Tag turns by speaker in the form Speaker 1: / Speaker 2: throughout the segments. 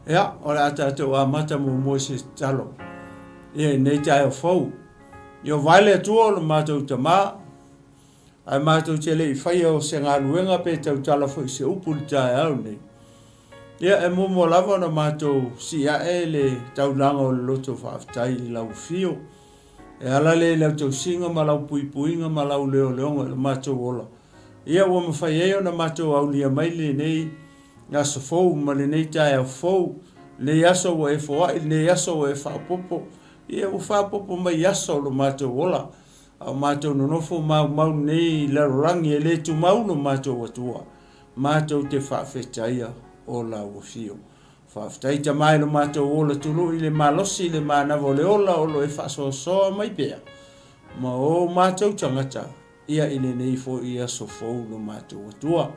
Speaker 1: Ia, o le a tatou amata muamua i se tatalo ia i lenei taeao fou. Ia vae le Atua o lo matou Tama, ae matou te le i faia o se galuega pe tautala foi i se upu i le taeao lenei. Ia, e muamua lava ona matou siiae le taulaga o le loto faafetai i lau afio. E ala lea i lau tausiga ma lau puipuiga ma lau leoleoga i lo matou ola. Ia ua mafai ai ona matou aulia mai lenei aso fou ma lenei taeao fou, lenei aso ua e foai, lenei aso ua e faaopoopo. Ia ua faaopoopo mai i aso o lo matou ola, a o matou nonofo maumau nei i lalolagi e le tumau lo matou Atua, matou te faafetaia o lau afio. Faafetai Tama i lo matou ola tului i le malosi i le manava o le ola o lo e faasoasoa mai pea ma o matou tagata ia i lenei foi aso fou lo matou Atua.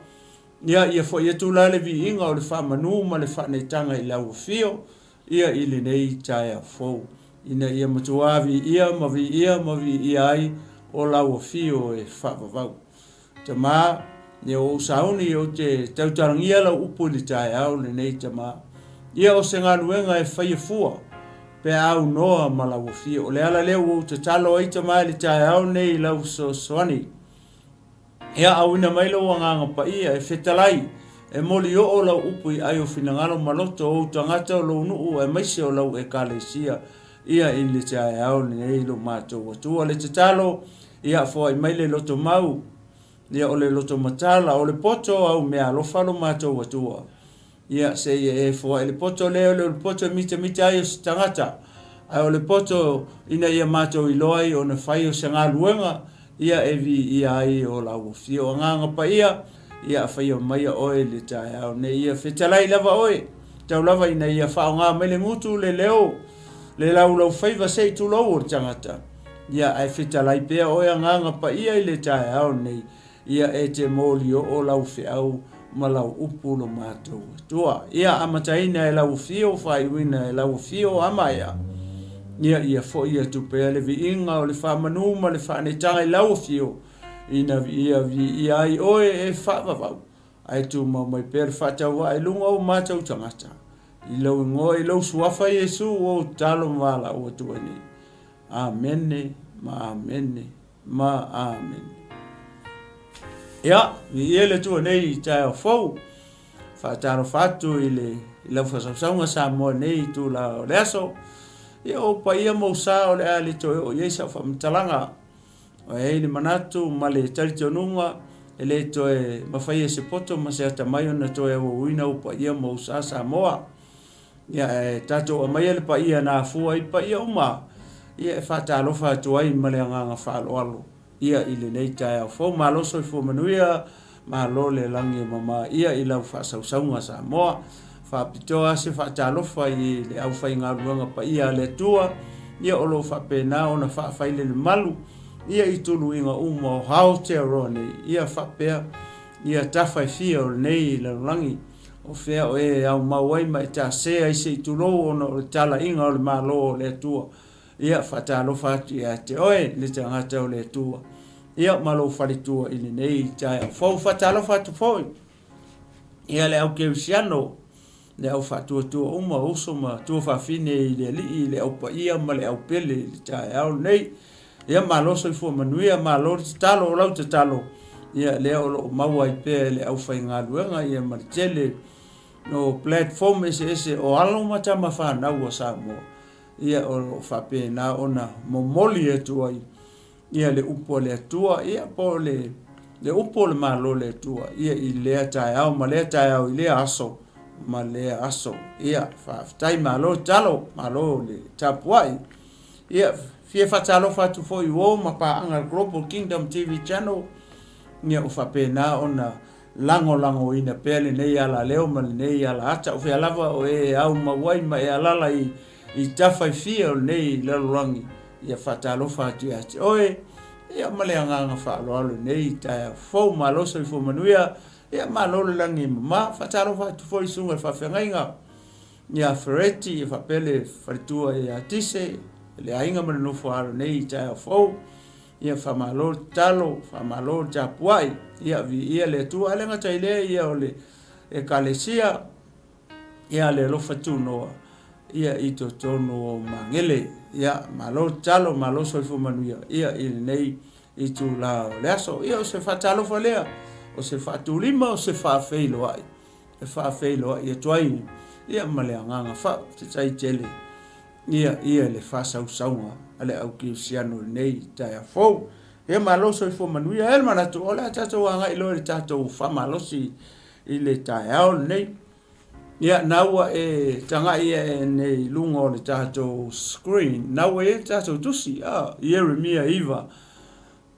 Speaker 1: Ia, ia foi atu la le viiga o le faamanu ma le faaneetaga i lau afio ia i lenei taeao fou, ina ia matuā viia ma viia ma viia ai o lau afio e faavavau. Tama, ia ua ou sauni ou te tautalagia lau upu i le taeao lenei, Tama. Ia o se galuega e faia fua, pe a aunoa ma lau afio. O le ala lea ua ou tatalo ai, Tama, i le taeao lenei i lau fesoasoani. Ia auina mai lou Agaga Paia e fetalai, e molioo lau upu i ai o finagalo ma loto o ou tagata o lou nuu aemaise o lau Ekalesia ia i le taeao lenei lo matou Atua. Le tatalo, ia foai mai le loto mau, ia o le loto matala, o le poto au meaalofa lo matou Atua. Ia, seia e foai le poto lea, o le poto e mitamita ai o se tagata, ae o le poto ina ia matou iloa ai ona fai o se galuega, ia e viia ai o lau afio. O Agaga Paia, ia faia maia oe i le taeao nei. Ia fetalai lava oe, tau lava ina ia faaaoga mai le gutu, le leo, le laulaufaiva se i tulou o le tagata. Ia, ae fetalai pea oe Agaga Paia i le taeao nei. Ia e te molioo lau feau ma lau upu lo matou Atua. Ia amataina e lau afio, faaiuina e lau afio, a maea. Ia ia foi atu pea le viiga o le faamanu ma le faaneetaga i lau afio, ina ia viia ai oe e faavavau, ae tumau mai pea le faatauvaa i luga o matou tagata. I lou igoa i lou suafa Iesu ua ou tatalo ma valaau atu ai nei. Amene ma amene. Ma amene. Ia, viia le Atua nei i taeao fou. Faatalofa atu i le i lau faasausauga Samoa nei i itula o le aso. Ia, o paia ma ou sa o le a le toe oo i ai sau faamatalaga. E i ai le manatu ma le talitonuga e le toe mafai e se poto ma se atamai ona toe auauina ou paia ma ou sa Samoa. Ia, e tatou aumaia le paia na afua ai paia uma, ia e faatalofa atu ai ma le agaga faaaloalo, ia i lenei taeao fou. Malo soifua manuia, malo le lagi e mama ia i lau faasausauga Samoa. Faapitoa lava se faatalofa i le aufaigaluega paia a le Atua, ia o lo o faapena ona faafailele malu ia i tuluiga uma o Aotearoa nei, ia faapea ia tafa e fia o lenei lalolagi. O fea o e aumau ai ma e tase ai se i tulou ona o le talaiga o le Malo o le Atua. Ia, faatalofa atu ia te oe, le tagata o le Atua, ia ma lou faletua i lenei taeao fou. Faatalofa atu foi ia le au kerisiano, le au faatuatua uma, uso ma tuafafine i le Alii, le au paia ma le au pele i le taeao lenei. Ia malo soifua manuia, malo le tatalo, o lau tatalo ia lea o lo o maua ai pea e le aufaigaluega ia ma le tele o platform eseese o alo ma tama fanau a Samoa ia o lo o faapena ona momoli atu ai ia le upu a le Atua ia po o le le upu o le Malo o le Atua ia i lea taeao ma lea taeao i lea aso ma lea aso. Ia faafetai malo tatalo, malo le tapuai. Ia, fia faatalofa atu foi i uo ma paaga a le Global Kingdom TV Channel, ia ua faapena ona lagolagoina pea lenei alaleo ma lenei alaata. O fea lava o e aumau ai ma e alala i, i tafa e fia o lenei lalolagi, ia faatalofa atu ia te oe, ia ma le agaga faaaloalo i lenei taeao fou. Malo soifua manuia, ia malo le lagi e mama. Faatalofa atu foi i susuga i le faafeagaiga ia Fereti, ia faapea le faletua ia Tise, le aiga ma le nofo alo nei i taeao fou. Ia faamalo le tatalo, faamalo le tapuai, ia viia le Atua. Ae le gata i lea ia o le Ekalesia, Ia le alofa tunoa ia i totonu o Magele. Ia malo tatalo, malo soifua manuia ia i lenei itula o le aso. Ia o se faatalofa lea, o se faatulima, o se faafeiloai e faafeiloai atu ai ia ma le agaga faafetai tele ia ia le faasausauga a le au kerisiano i lenei taeao fou. Ia malo soifua manuia. E i ai le manatu o le a tatou agai loa i le tatou faamalosi i le taeao lenei. Ia, na ua e tagai ae nei i luga o le tatou screen, na ua i ai le tatou tusi, a, Ieremia 9,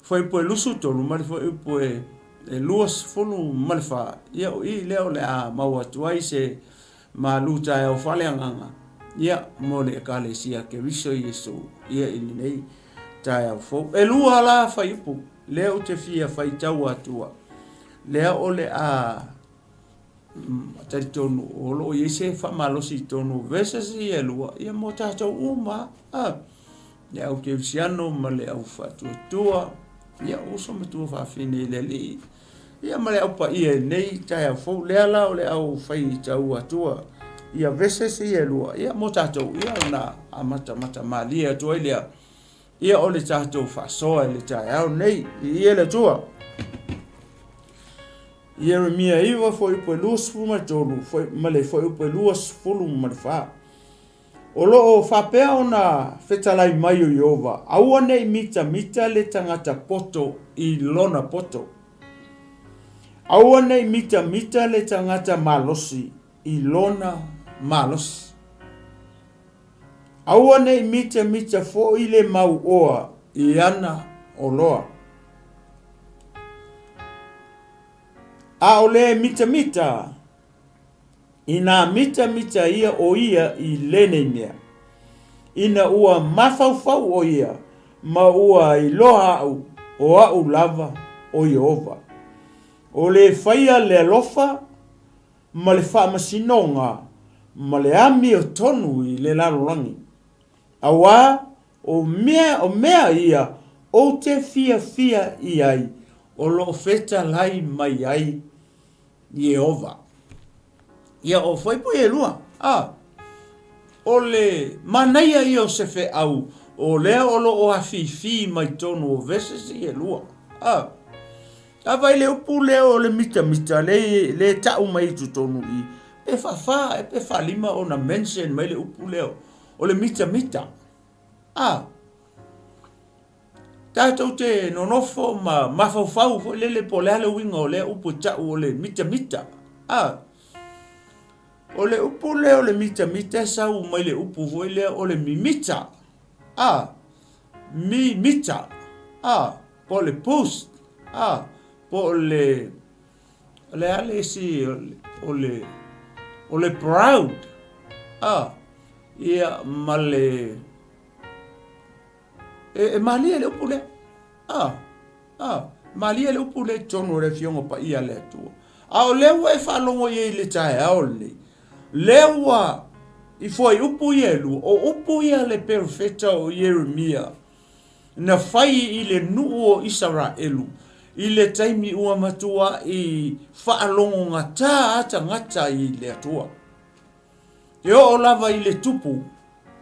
Speaker 1: fuaiupu e 23 ma le fuaiupu e 24, ia o i lea o le a maua atu ai se malu taeao faaleagaga, ia, mo le Ekalesia Keriso Iesu, ia i lenei taeao fou. E lua la fuaiupu lea ou te fia faitau atua, lea o le a Talitonu o lo o i ai se faamalosi i totonu o verses ia e lua, ia mo tatou uma a, le au kerisiano ma le au faatuatua, ia uso ma tua faafine i le Alii, ia ma le au paia i lenei taeao fou. Lea la o le au faitau atua ia verses ia e lua, ia mo tatou, ia ona amatamata malie atu ai lea, ia o le tatou faasoa i le taeao nei. Viia le Atua. Ieremia 9, fuaiupu e 23 ma le fuaiupu e 24. O lo o faapea ona fetalai mai o Ieova, aua ne i mitamita le tagata poto i lona poto. Aua ne i mitamita le tagata malosi i lona malosi. Aua ne i mitamita foi le mauoa i ana oloa. A o le mitamita, inā mitamita ia o ia i lenei mea, ina ua mafaufau o ia ma ua iloa aʻu, o aʻu lava o Ieova. O le faia le alofa ma le faamasinoga ma le amiotonu i le lalolagi, auā O mea, o mea ia ou te fiafia i ai, o lo o fetalai mai ai Ieova. Ia, o fuaipui e lua, a, o le manaia ia o se feau, o lea o lo o afifi mai tonu o verses ia e lua. A, a vai le upu lea o le mitamita, le, le tau mai i totonu i, pe faafa, pe faalima ona mention mai le upu lea O le mitamita. A. Tatou te nonofo ma mafaufau foi lele po o le a le uiga o lea upu e tau o le mitamita. A. O le upu lea o le mitamita e sau mai le upu foi lea o le mimita. A. Mimita. A. Po o le boost. A. Po o le O le a le isi o le o le proud a ia ma le e, e malie le upu lea a a malie le upu lea i totonu o le afioga paia a le Atua a o lea ua e faalogo i ai i le taeao lenei lea ua i fuaiupu ia e lua o upu ia le perofeta o Ieremia na fai i le nuu o Isaraelu i le taimi ua matuai faalogogata a tagata i le Atua. E oo lava i le tupu,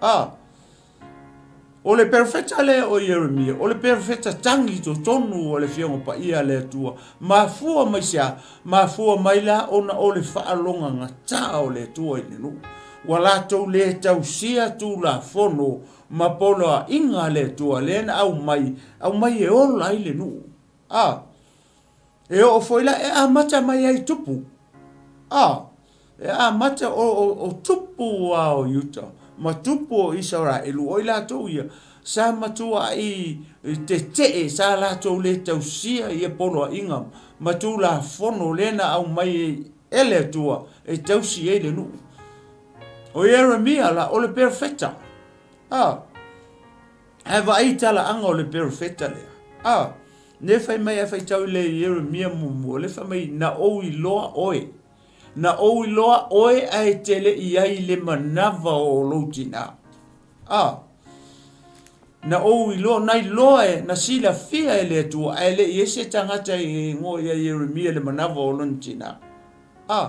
Speaker 1: a, o le perofeta lea o Ieremia, o le perofeta tagi totonu o le Afioga Paia a le Atua, mafua mai se a? Mafua mai la ona o le faalogogata o le Atua i le nuu. Ua latou le tausia Tulafono ma poloaiga a le Atua lea na aumai, aumai e ola ai le nuu. A, e oo foi la, e amata mai ai tupu. A, e amata o, o, o tupu a o Iuta, ma tupu o Isaraelu, o i latou ia, sa matuai tetee, sa latou le tausia ia poloaiga ma tulafono lea na aumai e le Atua e tausi ai le nuu. O Ieremia la, o le perofeta. A, ae vaai i talaaga o le perofeta lea. A, ne fai mai a faitau i le Ieremia muamua, le fai mai, na ou iloa oe. Na ou iloa oe ae te le i ai i le manava o lou tinā. A, na ou iloa, na iloa e, na silafia e le Atua, ae le i ai se tagata e igoa ia Ieremia le manava o lona tinā. A.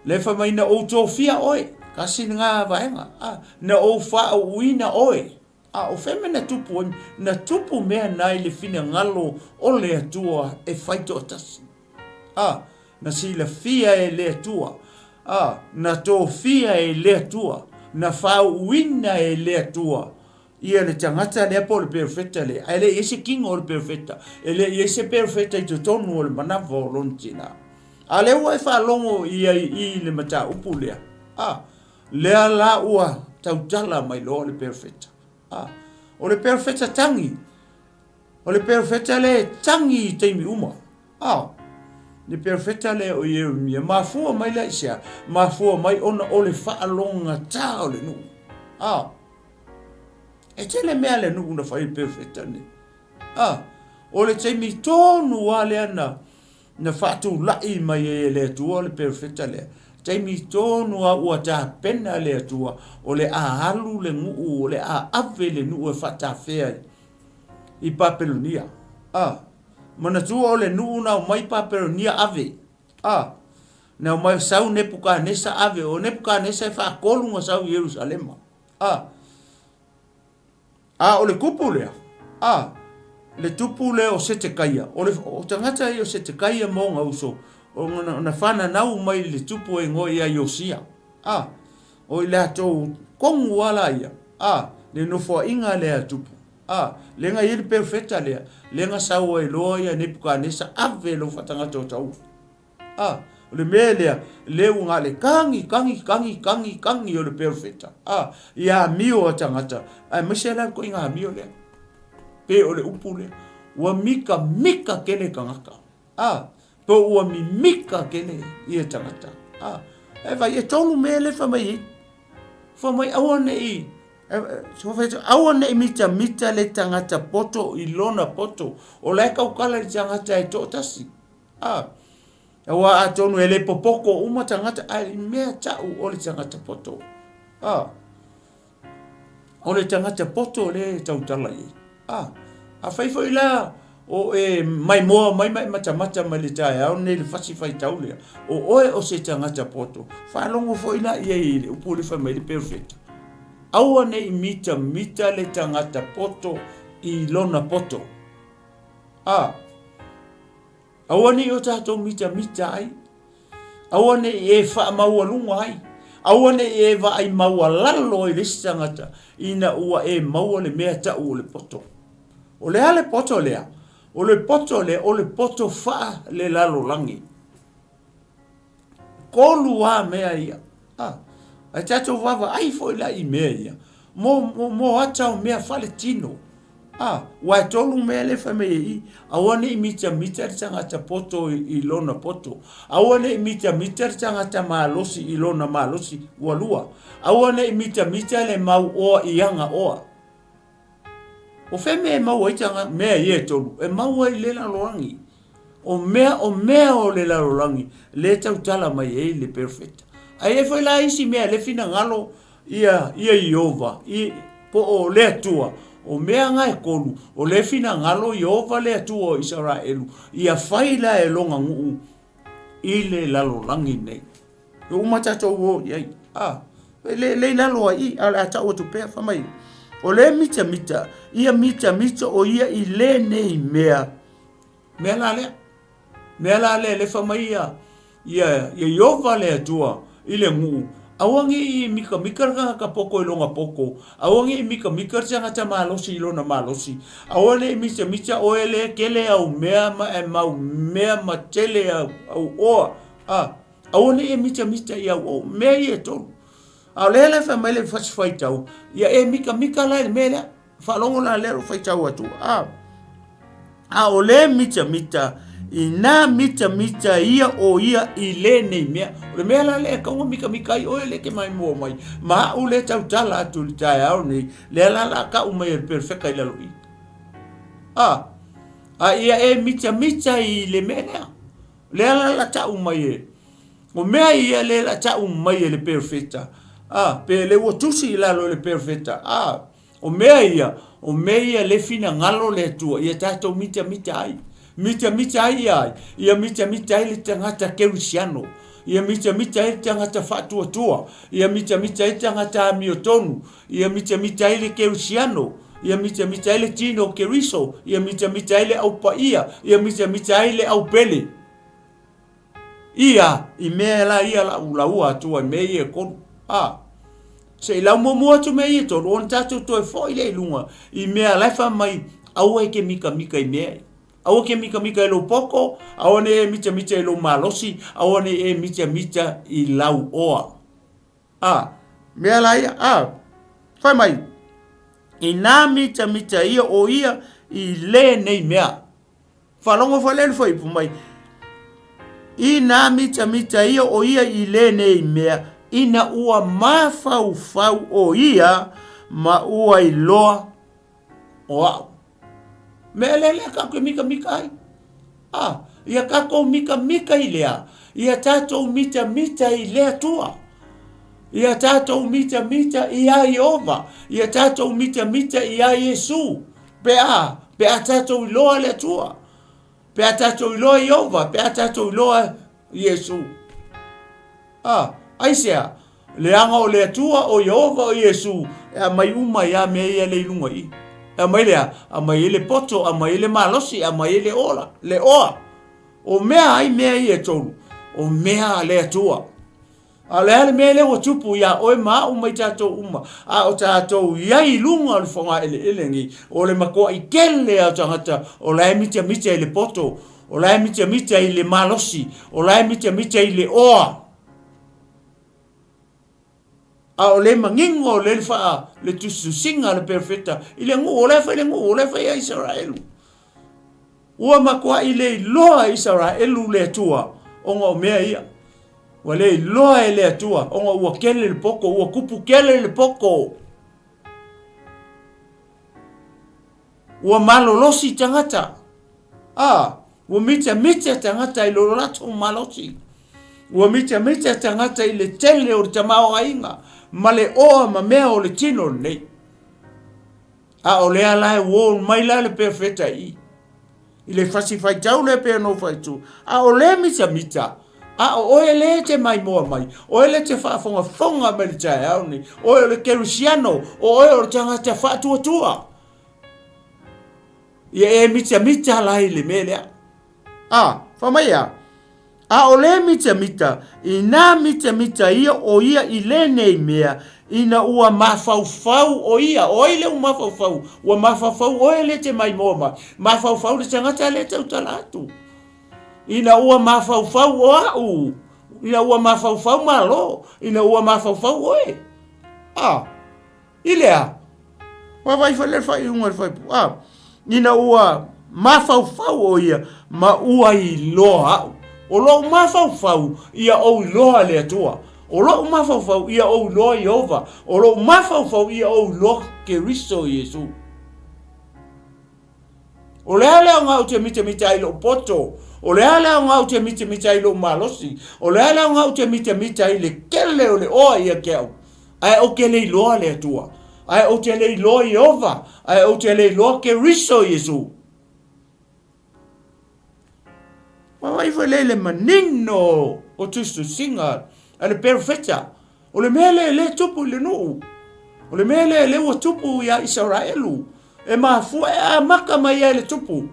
Speaker 1: Lea fai mai na ou tofia oe, tasi lena vaega, a, na ou faauuina oe. A o fea mea na tupu ai? Na tupu mea na i le finagalo o le Atua e fai toatasi. A, na silafia e le Atua. A, na tofia e le Atua. Na faauuina e le Atua ia le tagata lea po o le perofeta lea. Ae le i ai se kino o le perofeta. E le i ai se perofeta i totonu o le manava o lona tina. A lea ua e faalogo i ai i le mataupu lea. A, lea la ua tautala mai loa le perofeta. A, o le perofeta tagi. O le perofeta lea e tagi i taimi uma. A, le perofeta lea o Ieremia, mafua mai la i se a? Mafua mai ona o le faalogogata o le nuu. A, e tele mea a le nuu na fai e le perofeta lenei. A, o le taimi tonu lava lea na, na faatulai mai ai e le Atua le perofeta lea, taimi tonu lava ua tapena le Atua o le a alu le nuu, o le a ave le nuu e faatafea i Papelonia. A, manatua o le nuu na omai Papelonia ave. A, na omai sau Nepukanesa ave, o Nepukanesa e faatolu na sau i Ierusalema. A, a o le tupu lea, a, le tupu lea o Setekaia, o le o tagata ia o Setekaia ma ona uso, o na, na fananau mai le tupu e igoa ia Iosia. A, o i latou tonu lava la ia, a, le nofoaiga lea a tupu. A, lea na i ai le perofeta lea, lea na sau ai loa ia Nepukanesa ave lou faatagata o taua. A, o le mea lea, lea ua na le tagi, tagi, tagi, tagi, tagi o le perofeta, a, i amio a tagata, aemaise la le ituaiga amio lea, pe o le upu lea, ua mikamika tele tagata. A, po ua mimika tele ia tagata. A, e vai, e tolu mea lea e fai mai ai. Fai mai, aua ne i, aua ne i mitamita le tagata poto i lona poto. O la e tautala i le tagata e toatasi. A, aua atonu e le popoto uma tagata, ae i mea tau o le tagata poto. A, O le tagata poto lea e tautala i ai. A, afai foi la o e maimoa mai ma e matamata mai le taeao lenei i le fasi faitau lea, o oe o se tagata poto, faalogo foi la i ai i le upu lea fai mai le perofeta, Aua ne i mitamita le tagata poto i lona poto. A, Aua ne i o tatou mitamita ai, aua ne i e faamaualuga ai, aua ne i e vaai maualalo ai i le isi tagata ina ua e maua le mea tau o le poto. O le a le poto lea? O le poto lea, o le poto faalelalolagi. Kolu a mea ia. A, ae tatou vaavaai foi la i mea ia, mo, mo, mo ata o mea faaletino. A, ua e tolu mea lea fai mai e i, aua ne i mitamita le tagata poto i, i lona poto. Aua ne i mitamita le tagata malosi i lona malosi, ua lua. Aua ne i mitamita le mau oa i aga oa. O fea mea e maua ai tanga mea ia e tolu? E maua i le lalolagi. O mea, o mea o le lalolagi, le tautala mai ai le perofeta. Ae i ai foi la isi mea le finagalo ia, ia Iova, i, po o le Atua, o mea nga e kolu, o le finagalo Iova le Atua o Isaraelu, ia fai la e lona nuu i le lalolagi nei. E uma tatou o i ai. A, e le, le i lalo ai i, a o le a tau atu pea, fai mai, o le mitamita, ia mitamita o ia i lenei mea, mea la lea. Mea la lea, le fai mai ia, ia, ia Iova le Atua i le nuu, aua ne i mikamika le tagata poto i lona poto, aua ne i mikamika le tagata malosi i lona malosi, aua ne i mitamita oe le tele au mea ma e mau mea ma tele au, au oa, a, Aua ne i e mitamita i au ou mea ia e tolu. A o lea la e fai mai le fasi faitau, ia e mikamika la i le mea lea. Faalogo la lea o faitau atu. A, a o le mitamita, ina mitamita ia o ia i lenei mea. O le mea la lea e tatau ona mikamika ai oe lea e te maimoa mai. Ma au lea e tautala atu i le taeao nei, lea la la tau mai e le perofeta i lalo i. A, a ia e mitamita i le mea lea. Lea la la tau mai e, o mea ia lea la tau mai e le perofeta, a, pe le ua tusi i lalo e le perofeta, a, o mea ia, o mea ia le finagalo le Atua ia tatou mitamita ai. Mitamita ai ia ai? Ia mitamita ai le tagata kerisiano. Ia mitamita ai le tagata faatuatua. Ia mitamita ai le tagata amiotonu. Ia mitamita ai le kerisiano. Ia mitamita ai le tino o Keriso. Ia mitamita ai le au paia. Ia mitamita ai le au pele. Ia, i mea la ia lau laua atua i mea ia e kolu. A, se i lau muamua atu mea ia e tolu, ona tatou toe foi lea i luga, i mea la e fai mai, aua e ke mikamika i mea ia. Aua ke mikamika i lou poto, aua ne i e mitamita i lou malosi, aua ne i e mitamita i lau oa. A, mea la ia, a, fai mai, inā mitamita ia o ia i lenei mea. Faalogo foi lea i le fuaiupu mai, Inā mitamita ia o ia i lenei mea, ina ua mafaufau o ia ma ua iloa o a'u. Mea lea lea tatou te mitamita ai. A, ia tatou mitamita i lea, ia tatou mitamita i le Atua. Ia tatou mitamita iā Ieova, ia tatou mitamita iā Iesū. Pe a, pe a tatou iloa le Atua, pe a tatou iloa Ieova, pe a tatou iloa Iesū. A, aisea? Leaga o le Atua, o Ieova, o Iesū, e aumai uma ai lava mea ia lea i luga i i. E aumai le a? Aumai ai le poto, aumai ai le malosi, aumai ai le ola, le oa. O mea ai mea ia e tolu? O mea a le Atua. A o le a le mea lea ua tupu iā oe ma a'u ma i tatou uma, a o tatou i ai i luga o le fogaeleele nei, o le matua'i tele lava o tagata o la e mitamita i le poto, o la e mitamita i le malosi, o la e mitamita i le oa. A o le manino o le faa le tusitusiga a le perofeta i le nuu, o la e fai le nuu, o la e fai ia Isaraelu. Ua matua'i le iloa e Isaraelu le Atua ona o mea ia. Ua le iloa e le Atua ona ua tele le poto, ua tupu tele le poto. Ua malolosi tagata. A, ua mitamita tagata i lo latou malosi. Ua mitamita tagata i le tele o le tamaoaiga ma le oa ma mea o le tino lenei. A o lea la e uo mai la le perofeta i i le fasi faitau lea pei ona ou fai atu, a o lea mitamita, a o oe lea e te maimoa mai, oe lea e te faafogafoga mai i le taeao nei, oe o le kerisiano, o oe o le tagata faatuatua. Ia e mitamita la i le mea lea. A, fai mai a, A o le mitamita, inā mitamita ia o ia i lenei mea, ina ua mafaufau o ia, o ai lea ua mafaufau? Ua mafaufau oe lea e te maimoa mai, mafaufau le tagata lea e tautala atu. Ina ua mafaufau o a'u, ina ua mafaufau Malo, ina ua mafaufau oe. A. I le a? Vaavaai foi lea i le faaiuga o le fuaiupu A. Ina ua mafaufau o ia ma ua iloa a'u. O lou mafaufau ia ou iloa le Atua. O lou mafaufau ia ou iloa Ieova. O lou mafaufau ia ou iloa Keriso Iesu. O le a le aoga ou te mitamita ai i lou poto? O le a le aoga ou te mitamita ai i lou malosi? O le a le aoga ou te mitamita ai i le tele o le oa ia te au? Ae ou te le iloa le Atua. Ae ou te le iloa Ieova. Ae ou te le iloa Keriso Iesu. Vaavaai foi lea i le manino o tusitusiga a le perofeta. O le mea lea e le tupu i le nuu. O le mea lea lea ua tupu iā Isaraelu. E mafua e amata mai ai le tupu.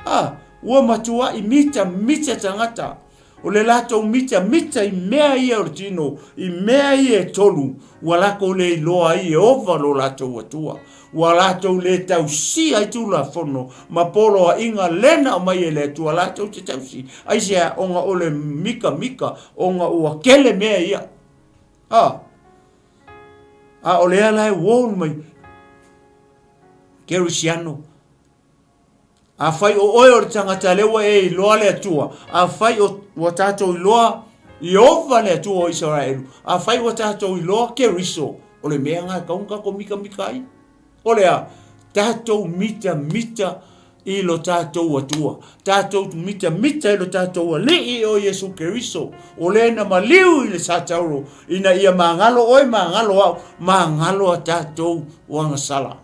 Speaker 1: A, ua matua'i mitamita tagata. O le latou mitamita i mea ia o le tino, i mea ia e tolu, ua latou le iloa ai Ieova lo latou Atua. Ua latou le tausia ai Tulafono ma poloaiga le na aumai e le Atua latou te tausi. Aisea? Ona o le mikamika, ona ua tele mea ia. A, a o lea la e uo mai Kerisiano. Afai o oe o le tagata lea ua e iloa le Atua, afai o, ua tatou iloa Ieova le Atua o Isaraelu, afai ua tatou iloa Keriso, o le mea lena e tatau ona tatou mitamita ai. O le a? Tatou mitamita i lo tatou Atua, tatou mitamita i lo tatou Alii o Iesu Keriso, o le na maliu i le satauro, ina ia magalo oe, magalo au, magalo a tatou oagasala.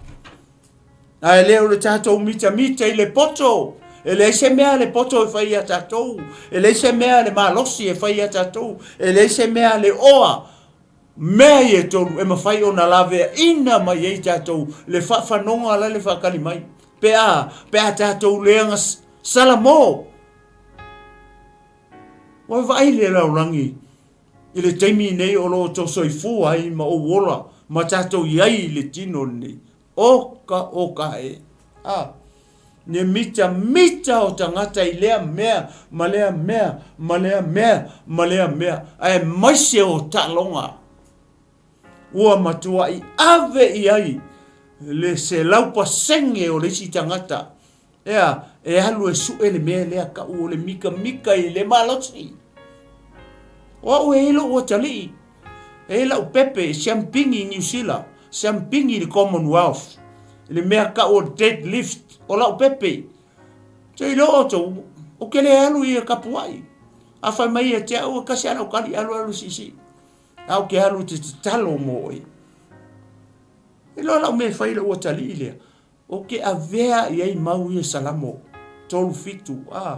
Speaker 1: Ae le o le tatou mitamita i le poto. E leai se mea a le poto e fai ia tatou, e leai se mea a le malosi e fai ia tatou, e leai se mea a le oa, mea ia e tolu e mafai ona laveaina mai ai tatou le faafanoga la le faatali mai. Pe a, pe a tatou leaga salamo. Ua vaai le lalolagi i le taimi nei o lo o outou soifua ai ma ou ola ma tatou i ai i le tino lenei. Oka, oka e. A, ne mita mita o tagata i lea mea ma lea mea ma lea mea ma lea mea, aemaise o taaloga. Ua matuai ave i ai le 100% o le isi tagata Ea, e alu e suʻe le mea lea kaʻu o le mikamika i le malosi. O au e i ai loʻu atalii, e i ai lau pepe i siampini i Niu Sila, siampini i le Commonwealth, i le mea kaʻu o le dead lift, o lau pepe. Te iloa outou, ou te le alu i kapuaʻi. A fai mai ia te au, e kasi lava lau kali, alu alu siisii. A ou te alu ou te tatalo mo oe. Iloa lau mea e fai i lou atalii lea. Ou te avea i ai mau ia Salamo 3, 7, a.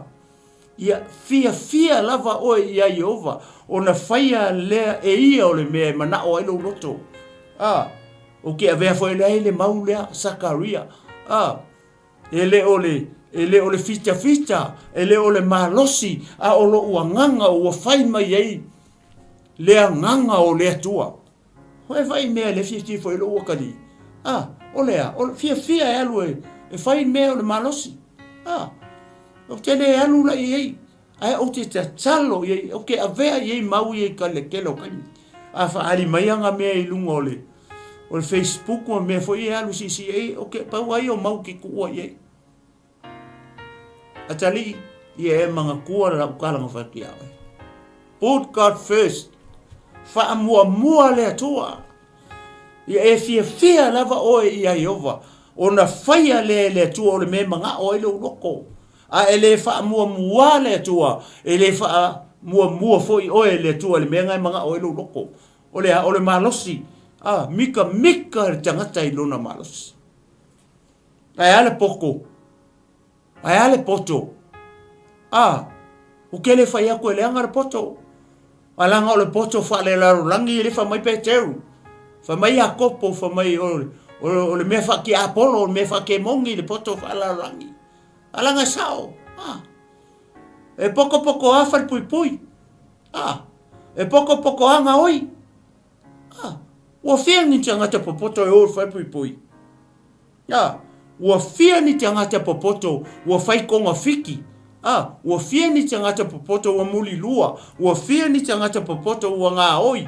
Speaker 1: Ia fiafia lava oe iā Ieova, ona faia lea e ia o le mea e manaʻo ai lou loto. A. Ou te avea foi lea i le mau lea, Sakaria. A. E le o le, e le o le fitafita, e le o le malosi, a o loʻu agaga ua fai mai ai le agaga o le Atua. Hoe fai mea le fiafia foi lou atalii. A, o le a? O le fiafia e alu e, e fai mea o le malosi. A, ou te le alu la i ai, ae ou te tatalo i ai, ou te avea i ai mau ia i ka le tele o taimi. A faaali mai ana mea i luga o le, o le Facebook ma mea foi e alu siisii ai, ou te pau ai o mau ke tuua i ai. Atalii, ia e manatua lau tala na fai atu ia oe. Put God first. Faamuamua le Atua. Ia e fiafia lava oe ia Ieova, ona faia lea e le Atua o le mea e manao ai lou loko. A e le faamuamua le Atua, e le faamuamua foi oe e le Atua i le mea na e manao ai lou loko. O le a? O le malosi. A, mikamika le tagata i lona malosi. Ae a le poto? Ae a le poto? A, ou te le fai atu e leaga le poto. A leaga o le poto faalelalolagi e le fai mai Peteru. Fai mai Iakopo, fai mai o, o, o le mea faatiapolo, o le mea faakemoni le poto faalelalolagi. A leaga e sao. A, e potopoto a falepuipui. A, e potopoto a gaoi. A, ua fia ni tagata popoto e o i le falepuipui. A, ua fia ni tagata popoto ua fai togafiti. A, ua fia ni tagata popoto ua mulilua. Ua fia ni tagata popoto ua gaoi.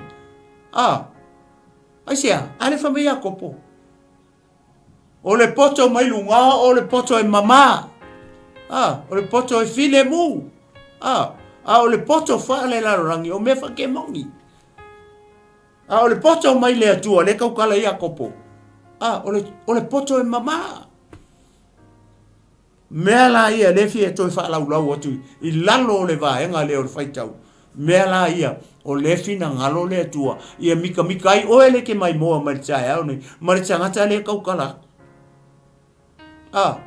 Speaker 1: A, aisea, a le fai mai Iakopo, O le poto mai luga o le poto e mamā. A, o le poto e filemu. A, a o le poto faalelalolagi o mea faakemoni. A o le poto mai le Atua lea tautala ai Iakopo, a, o le, o le poto e mamā. Mea la ia lea fia toe faalaulau atu i lalo o le vaega lea o le faitau. Mea la ia, o lea finagalo le Atua, ia mikamika ai oe le ke maimoa mai le taeao nei, ma le tagata lea tautala atu. A,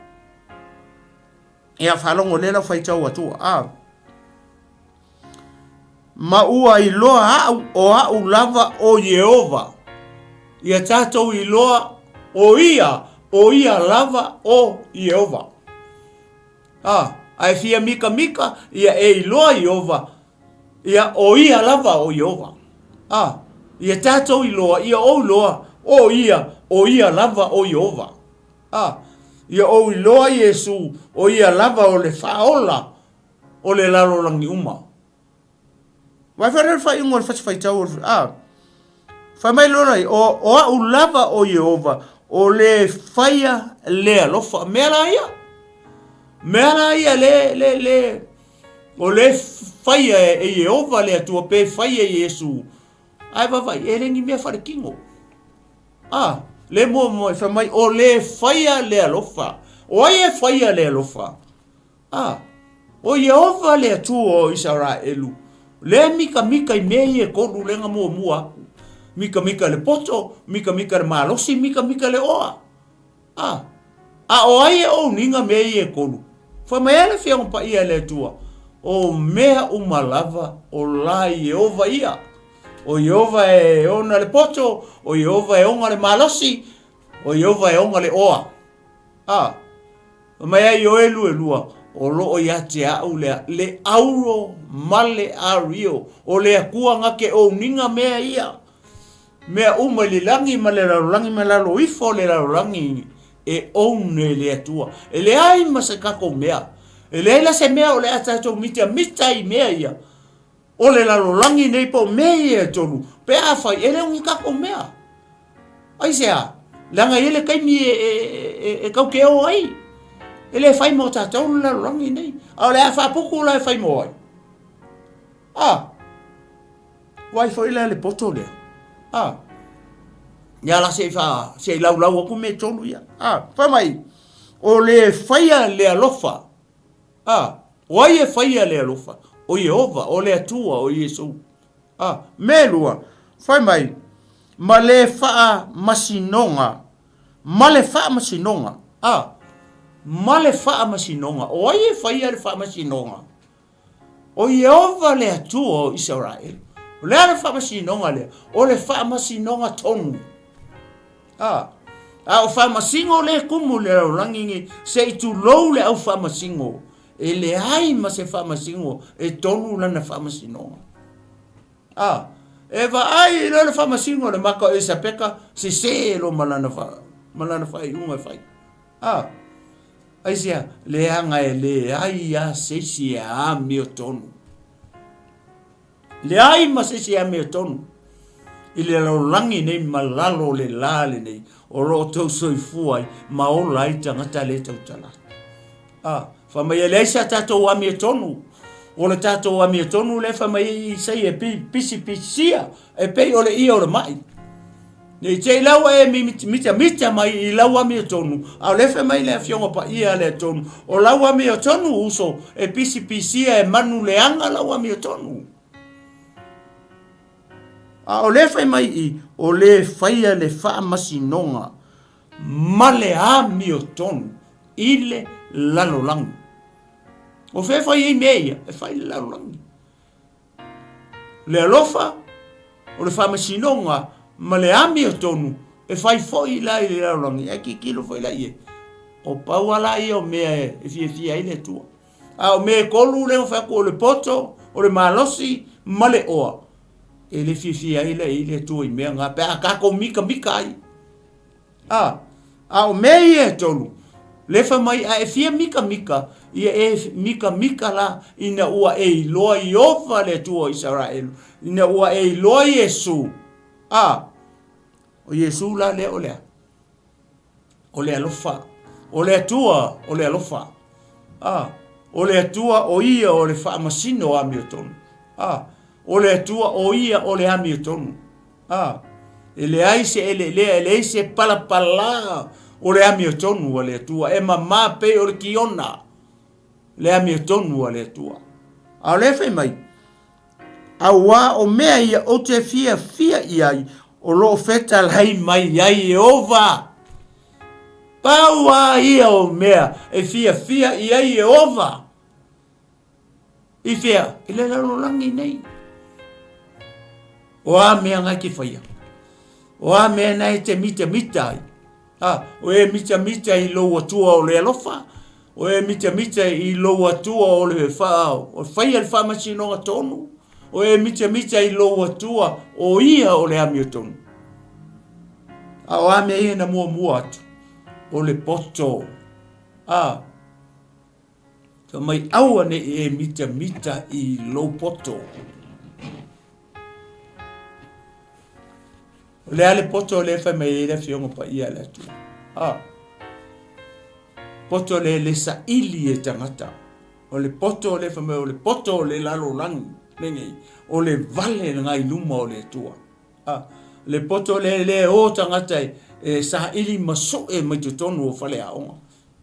Speaker 1: ia faalogo lea lau faitau atua. A, Ma ua iloa aʻu, o aʻu lava ʻo Iēhova. Ia tātou iloa ʻo ia, ʻo ia lava ʻo Iēhova. A, a e fia mikamika, ia e iloa Iēhova, ia ʻo ia lava ʻo Iēhova. A, ia tātou iloa, ia ou iloa, ʻo ia, ʻo ia lava ʻo Iēhova. A, ia ou iloa Iesū, ʻo ia lava o le Faaola o le lalolagi uma. Vai fai le faaiuga o le fasi faitau o le, a, fai mai loa lai, o, o au lava o Iehova, o le faia le alofa. Mea la ia. Mea la ia le, le, le, o le faia e Iehova le Atua pe faia e Iesu. Ae vaavaai, e le ni mea faaletino. A, le muamua e fai mai, o le faia le alofa. O ai e faia le alofa? A, ʻo Iēhova le Atua o Isaraelu, lea e mikamika i mea ia e kolu lea na muamua aku, mikamika i le poto, mikamika i le malosi, mikamika i le oa. A, a ʻo ai e ʻouniga mea ia e kolu? Fai mai ai le Afioga Paia a le Atua, O mea uma lava o la Ieova ia. O Ieova e ona le poto, o Ieova e ona le malosi, o Ieova e ona le oa. A, fai mai ai Ioelu e lua, o loo ia te au le, le auro ma le ario, o le Atua na te ouniga mea ia. Mea uma i le lagi ma le lalolagi ma lalo ifo o le lalolagi e oune e le Atua. E leai ma se tatou mea. E leai la se mea o le a tatou mitamita i mea ia. O le lalolagi nei po o mea ia e tolu, pe afai e le o ni tatou mea. Aisea? Leaga e i ai le taimi e, e, e, e tau te o ai. E le fai mo tatou le lalolagi nei. A o le a faaputu la e fai mo ai. A, ua ai foi la le poto lea. A, ia la se i fa, se i laulau atu mea e tolu ia. A, fai mai, o le faia le alofa. A, o ai e faia le alofa? O Ieova, o le Atua, o Iesu. A, mea e lua, fai mai, ma le faamasinoga, ma le faamasinoga. A, ma le faamasinoga. O ai e faia le faamasinoga? O Ieova le Atua o Isaraelu. O le a le faamasinoga lea? O le faamasinoga tonu. A, a o faamasino le kumu le lalolagi nei, se i tulou le au faamasino, e leai ma se faamasino e tonu lana faamasinoga. A, e vaai loa le faamasino le maka o Elisapeta, sese loa ma lana, fa, ma lana faaiuga e fai. A, aisea, leaga e leai a se isi e amiotonu. Leai ma se isi e amiotonu i le lalolagi nei ma lalo o le la lenei o lo o tou soifua ai ma ola ai tagata le tautala atu. A, fai mai e leai sa tatou amiotonu. O le tatou amiotonu lea fai mai ai Isaia e pisipisia e pei o le ia o le mai. Ne i te i la ua e mitamita mai i lau amiotonu, a o lea fai mai le Afioga Paia a le Atonu, o lau amiotonu uso e pisipisia e manu leaga lau amiotonu. A o lea fai mai i, o le faia le faamasinoga ma le amiotonu i le lalolagi. O fea e fai ai mea ia? E fai i le lalolagi. Le alofa, o le faamasinoga ma le amiotonu e fai foi la i le lalolagi, ae tilotilo foi la i ai. O pau lava la ia o mea e fiafia ai le Atua. A o mea e tolu lea ua fai atu o le poto, o le malosi ma le oa, e le fiafia ai la i le Atua i mea na pe a tatou mitamita ai. A, a o mea ia e tolu, lea fai mai a e fia mikamika, ia e mikamika la ina ua e iloa Ieova le Atua o Isaraelu, ina ua e iloa Iesu. A, o Iesu la lea o le a? O le alofa. O le Atua o le alofa. A, o le Atua o ia o le faamasino amiotonu. A, o le Atua o ia o le amiotonu. A, e leai se eleelea, e leai se palapalā o le amiotonu a le Atua, e mamā pei o le kiona le amiotonu a le Atua. A o lea fai mai, auā o mea ia ou te fiafia i ai, o lo o fetalai mai ai Ieova. Pau a ia o mea e fiafia i ai Ieova. I fea? I le lalolagi nei. O a mea ngai te whaia? O a mea nei te mitamita ai? Ha, o e mitamita i lou atua o le alofa, o e mitamita i lou atua o le wha, o whaia le whaamasinoga tonu, o e mitamita i lou atua o ia o le amiotonu. A o a mea ia na muamua atu, o le poto. A, Fai mai aua ne i e mitamita i lou poto. O le a le poto lea e fai mai ai le Afioga Paia a le Atua? A. Poto lea e le saili e tagata. O le poto lea fai mai o le poto o le lalolagi lenei, o le vale lena i luma o le Atua. A. Le poto lea lea e o tagata e, e saili ma sue mai totonu o faleaoga.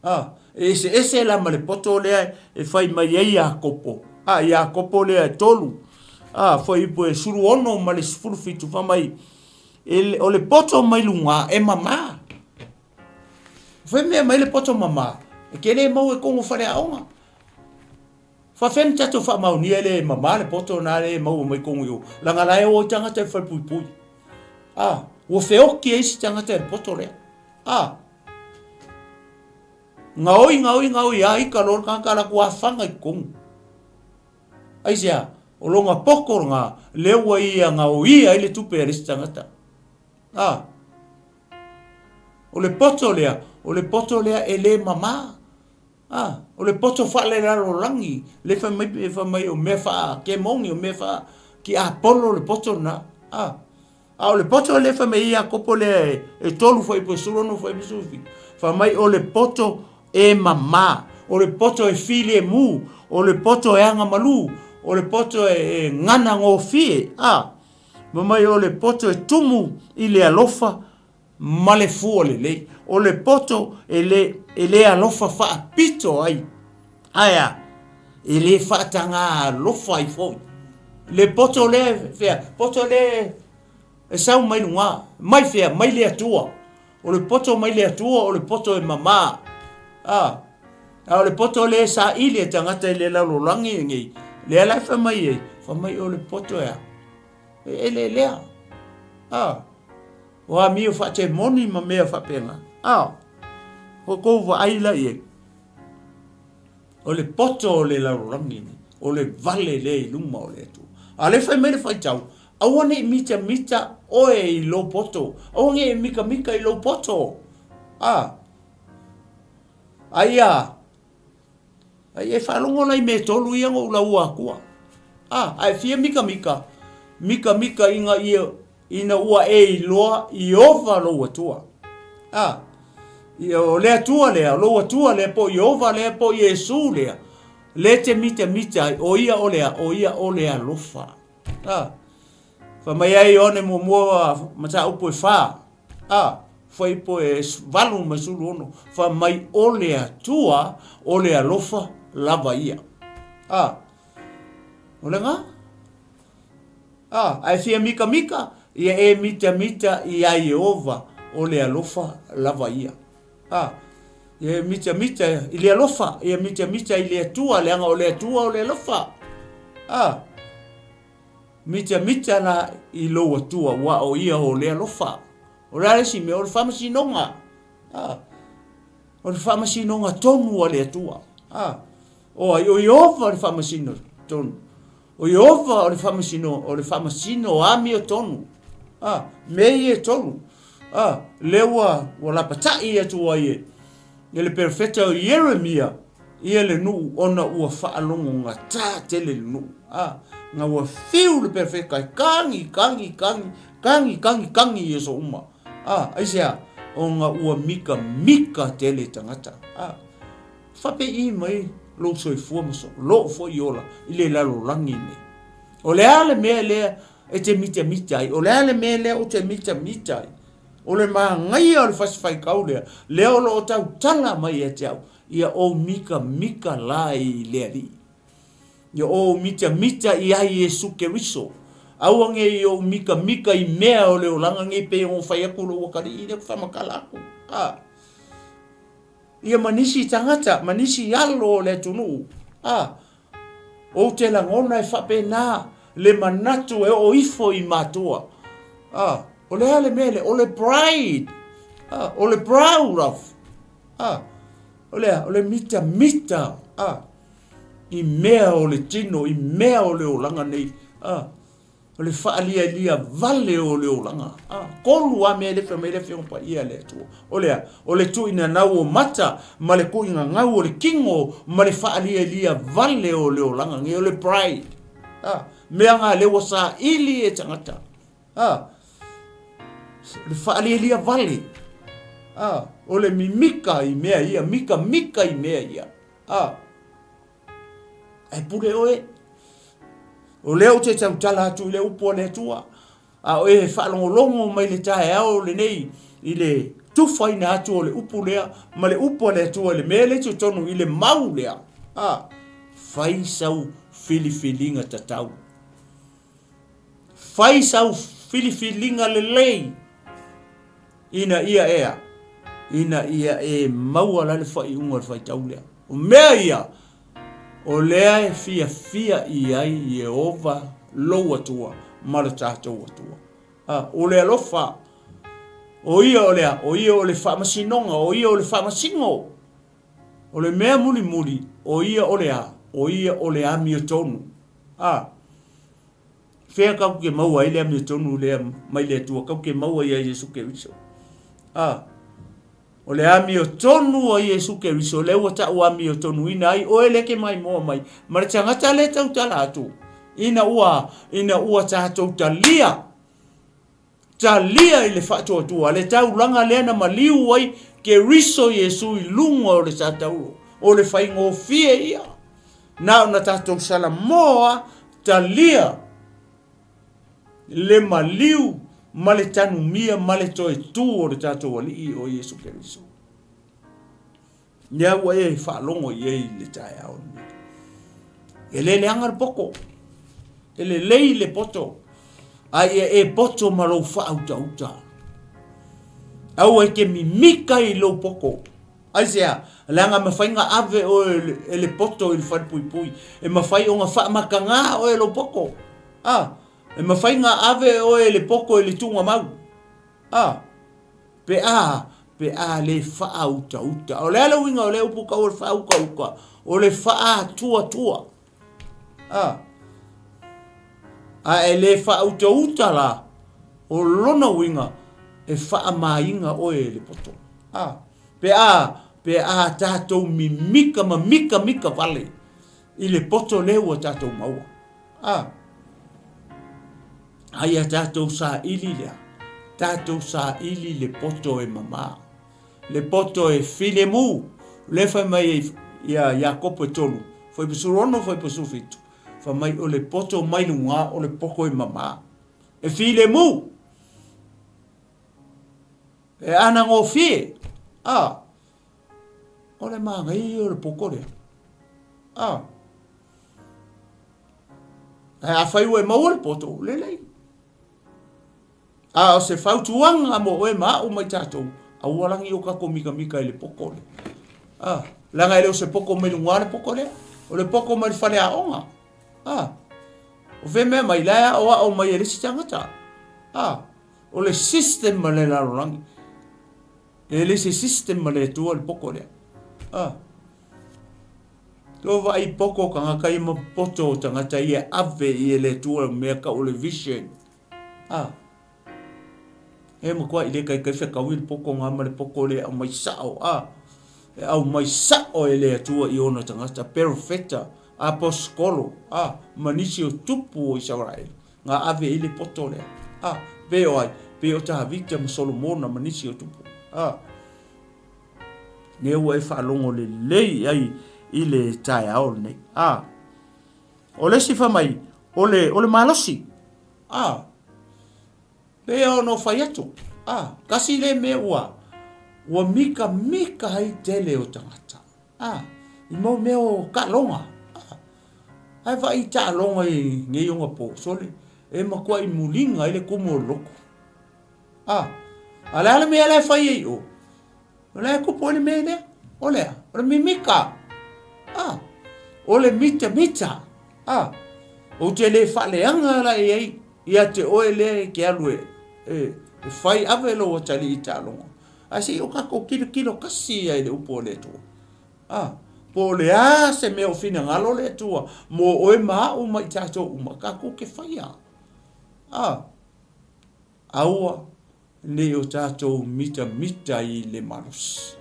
Speaker 1: A, e eseese la ma le poto lea e fai mai ai Iakopo. A, Iakopo lea e tolu. A, fuaiupu e 16 ma le 17, fai mai, e, o le poto mai luga e mamā. Fai mea mai le poto mamā. E te le maua i totonu o faleaoga. Faafefea ona tatou faamaonia e le mama le poto lena lea e maua mai totonu i o, leaga la e o ai tagata i le falepuipui. A, ua feoti ai isi tagata i le poto lea. A, gaoi, gaoi, gaoi a ita loa le tagata alu atu afaga i totonu. Aisea? O lona poto lena, lea ua ia gaoia ai le tupe a le isi tagata. A, o le poto lea, o le poto lea e le mama. A, o le poto faalelalolagi, lea fai mai, fai mai o mea faa-kemoni, o mea faa-tiapolo le poto lena. A, a o le poto lea fai mai ai Iakopo lea e, e 3 fuaiupu e 16 fuaiupu 17, fai mai o le poto e mama, o le poto e filemu, o le poto e agamalu, o le poto e, e gana gofie. A, fai mai o le poto e tumu i le alofa ma le fua lelei. O le poto e le, e le alofa faapito ai, ae a? E le faatagā alofa ai foi. Le poto lea e fea? Poto lea e sau mai luga, mai fea? Mai le Atua. O le poto mai le Atua, o le poto e mamā. A, a o le poto lea e saili e tagata i le lalolagi lenei, lea la e fai mai ai, fai mai o le poto e a? E eleelea. A. O amio faatemoni ma mea faapena. A, ua tou vaai la i ai. O le poto o le lalolagi nei, o le vale lea i luma o le Atua. A o lea fai mai le faitau, aua ne i mitamita oe i lou poto, aua ne i e mikamika i lou poto. A, aia, Ai e faalogo la i mea e tolu ia na ou laua atua. A, a e fia mikamika, mikamika ina ia, ina ua e iloa Ieova lou Atua. A, ia, o le Atua lea, o lou Atua lea, po o Ieova lea, po o Iesu lea, lea e te mitamita ai, o ia o le a, o ia o le alofa. A, fai mai ai Ioane muamua mataupu e fa, A, fuaiupu e 8 ma 16, fai mai o le Atua o le alofa lava ia. A, o le ga? A, a e fia mikamika, ia e mitamita iā Ieova o le alofa lava ia. A, ia e mitamita i le alofa, ia mitamita i le Atua, leaga o le Atua o le alofa. A, Mitamita la i lou Atua, ua o ia o le alofa. O le a le isi mea? O le faamasinoga. A, o le faamasinoga tonu a le Atua. A, o ai? O Ieova le faamasino tonu. O Ieova o le faamasino, o le faamasino amiotonu. A, mea ia e tolu. A, lea ua, ua lapatai atu ai e, e le perofeta o Ieremia, ia le nuu ona ua faalogogata tele le nuu. A, na ua fiu le perofeta e kagi, kagi, kagi, kagi, kagi, kagi i aso uma. A, aisea? Ona ua mikamika tele tagata. A, faapei mai lou soifua ma lou foi ola i le lalolagi nei. O le a le mea lea e te mitamita ai? O le a le mea lea ou te mitamita ai? O le manaia o le fasi faitau lea, lea o lo o tautala mai ia te au, ia ou mikamika la i le Alii. Ia ou mitamita ia Iesu Keriso. Aua ne i ou mikamika i mea o le olaga nei pei ona fai atu lou atalii lea ou te faamatala atu. A. Ia ma nisi tagata, ma nisi alo o le atunuu. A. Ou te lagona e faapena le manatu e oo ifo i matua. A. O le a le mea lea? O le pride. A. O le proud of. A. O le a? O le mitamita. A. I mea o le tino, i mea o le olaga nei. A. O le faalialia vale o le olaga. A. Tolu lava mea lea e fai mai le Afioga Paia a le Atua. O le a? O le tuuinanau o mata, ma le tuuinanau o le tino, ma le faalialia vale o le olaga nei, o le pride. A. Mea na lea ua saili e tagata. A. Le faalialia vale. A. O le mimika i mea ia, mikamika i mea ia. A. Ae pule oe. O lea ou te tautala atu i le upu a le Atua, a o e faalogologo mai le taeao lenei i le tufaina atu o le upu lea ma le upu a le Atua i le mea lea i totonu i le mau lea. A. Fai sau filifiliga tatau. Fai sau filifiliga lelei ina ia ea. Ina ia e maua la le faaiuga o le faitau lea. O mea ia, o lea e fiafia i ai Ieova lou Atua ma lo tatou Atua. A, o le alofa, o ia o le a? O ia o le faamasinoga, o ia o le faamasino. O le mea mulimuli, o ia o le a? O ia o le amiotonu. A, fea tatou te maua ai le amiotonu lea mai le Atua? Tatou te maua ia Iesu Keriso. A, o le amiotonu a Iesu Keriso, lea ua tau amiotonuina ai oe lea e te maimoa mai, ma le tagata lea e tautala atu, ina ua, ina ua tatou talia Talia i le faatuatua le taulaga lea na maliu ai Keriso Iesu i luga o le satauro. O le faigofie ia. Na ona tatou salamoa talia le maliu ma le tanumia ma le toe tu o le tatou Alii o Iesu Keriso. Lea ua e faalogo i ai i le taeao lenei. E le leaga le poto. E lelei le poto. A ia e poto ma lou faautauta. Aua e te mimika i lou poto. Aisea? Leaga e mafai ona ave oe e le poto i le falepuipui. E mafai ona faamatagā oe e lou poto. A, e mafai ona ave oe e le poto i le tuugamau. A. Pe a, pe a le faautauta. O le a le uiga o lea upu tau o le faautauta? O le faatuatua. A. A e le faautauta la, o lona uiga, e faamāina oe e le poto. A. Pe a, pe a tatou mimika ma mikamika vale i le poto lea ua tatou maua. A. A ia tatou saili lea, tatou saili le poto e mamā, le poto e filemu. O lea e fai mai ai ia Iakopo e 3, fuaiupu 16, fuaiupu 17, fai mai o le poto mai luga o le poto e mamā, e filemu, e anagofie. A, o le manaia ia o le poto lea. A. Ae afai ua e maua le poto, lelei. A o se fautuaga mo oe ma au ma i tatou, aua lagi o tatou mikamika i le poto lea. A, leaga e le o se poto mai luga le poto lea. O le poto mai le faleaoga. A, o fea mea mai, la e aoao mai e le isi tagata. A, o le system a le lalolagi. E le se system a le Atua le poto lea. A. Ua vaai poto tagata ia ma poto tagata ia ave i e le Atua mea tau o le vision. A. E matuai le taitai fetaui le poto na ma le poto lea e aumai sao. A. E aumai sao e le Atua i ona tagata, perofeta, aposetolo, a, ma nisi o tupu o Isaraelu na ave i le poto lea. A. Pei o ai? Pei o Tavita ma Solomona ma nisi o tupu. A. Lea ua e faalogo lelei i ai i le taeao lenei. A, o le isi fai mai, o le, o le malosi. A, pei ona ou fai atu, a, tasi lea mea ua, ua mikamika ai tele o tagata. A, i mau mea o taaloga. A, ae vaai i taaloga i nei ona po, sole, e matuai muliga ai le tumu o le loto. A, a le a le mea la e fai ai i o? O la e tupu ai le mea lea. O le a? O le mimika. A, o le mitamita. A, ou te le faaleaga la i ai ia te oe lea e te alu e, e, e fai ave lou atalii i taaloga. Ae se i o tatou tilotilo kasi ia i le upu a le Atua. A, po o le a se mea o finagalo le Atua mo oe ma au ma i tatou uma, tatou te faia. A, Aua ne i o tatou mitamita i le malosi.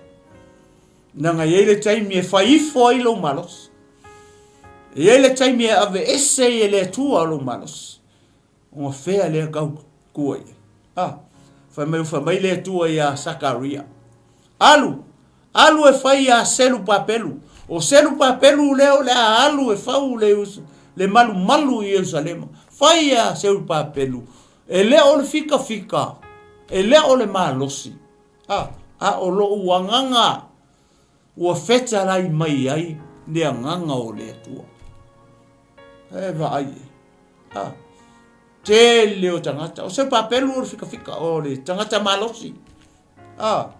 Speaker 1: Leaga e i ai le taimi e fai ifo ai lou malosi. E i ai le taimi e aveese ai e le Atua lou malosi. Ona fea lea tau tua i ai. Ah, fai mai, fai mai le Atua iā Sakaria, Alu, alu e fai iā Selupapelu. O Selupapelu lea o le a alu e fau le, le malumalu i Ierusalema. Fai iā Selupapelu, e le o le fikafika, e le o le malosi, a, a o loʻu agaga ua fetalai mai ai le agaga o le Atua. E vaai e. A, tele o tagata. O Selupapelu o le fikafika, o le tagata malosi. A.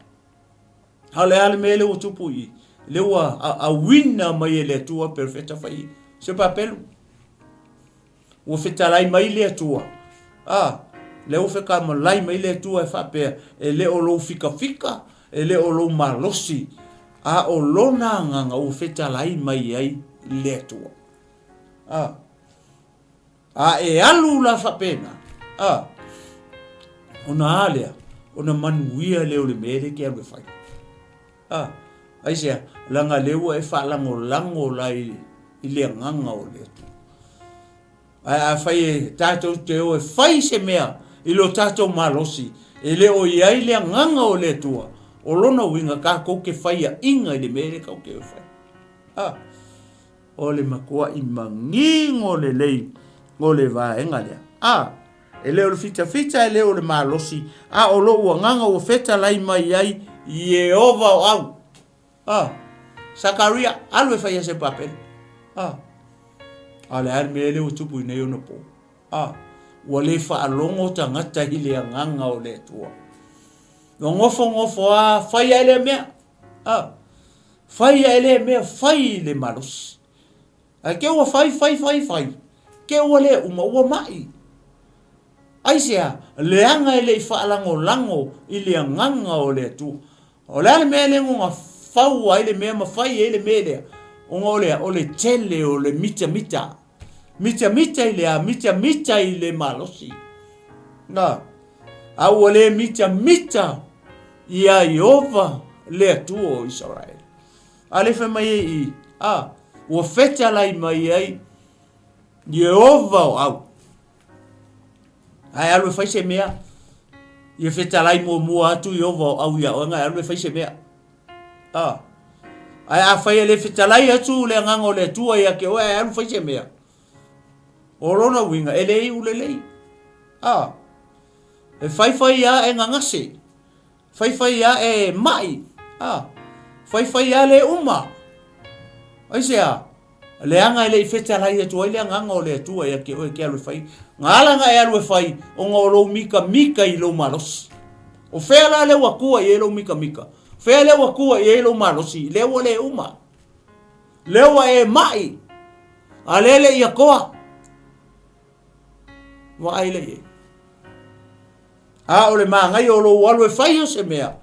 Speaker 1: A o le a le mea lea ua tupu i i? Lea ua auina mai e le Atua perofeta fai se papelu. Ua fetalai mai le Atua. A, lea ua fekamalai mai le Atua e faapea, e le o lou fikafika, e le o lou malosi, a o lona agaga ua fetalai mai ai le Atua. A, a e alu la faapena, a, ona a lea, ona manuia lea o le mea lea e te alu e fai. A, aisea, leaga lea ua e faalagolago la i, i le agaga o le Atua. Ae afai e tatou te o e fai se mea i lo tatou malosi, e le o i ai le agaga o le Atua, o lona uiga tatou te faiaʻiga i le mea lea tatou te o e fai. A, o le matuaʻi manino lelei o le vaega lea. A, e le o le fitafita, e le o le malosi, a o loʻu agaga ua fetalai mai ai Ieova o au. A, Sakaria, alu e fai ia Serubabele. A, a o le a le mea lea ua tupu i nei ona po? A, ua le faalogo tagata i le agaga o le Atua. Ua nofonofo a, fai ae lea mea. A, fai ae lea mea, fai le malosi. Ae ke ua fai, fai, fai, fai, ke ua le uma, ua mai. Aisea? Leaga e le i faalagolago i le agaga o le Atua. O le a le mea lea na fau ai le mea ma fai ai le mea lea? Ona o le a? O le tele o le mitamita. Mitamita i le a? Mitamita i le malosi. Na. A ua le mitamita iā Ieova le Atua o Isaraele. A lea fai mai ai i, a, ua fetalai mai ai Ieova o au. Ae alu e fai se mea, ia fetalai muamua atu Ieova o au iā oe, ae alu e fai se mea. A, ae afai e le fetalai atu le agaga o le Atua ia te oe, ae alu fai se mea. O lona uiga, e le iu lelei. A, e faifai lava e gagase. Faifai a e maʻi, a, faifai a le uma. Aisea? Leaga e le i fetalai atu ai le agaga o le Atua ia te oe e te alu e fai. Na ala na e alu e fai, ona o lou mikamika i lou malosi. O fea la lea ua tua i ai lou mikamika? O fea lea ua tua i ai lou malosi? Lea ua le uma. Lea ua e maʻi, a lea e le i atoa. Vaai lea i ai. A o le manaia o lou alu e fai o se mea,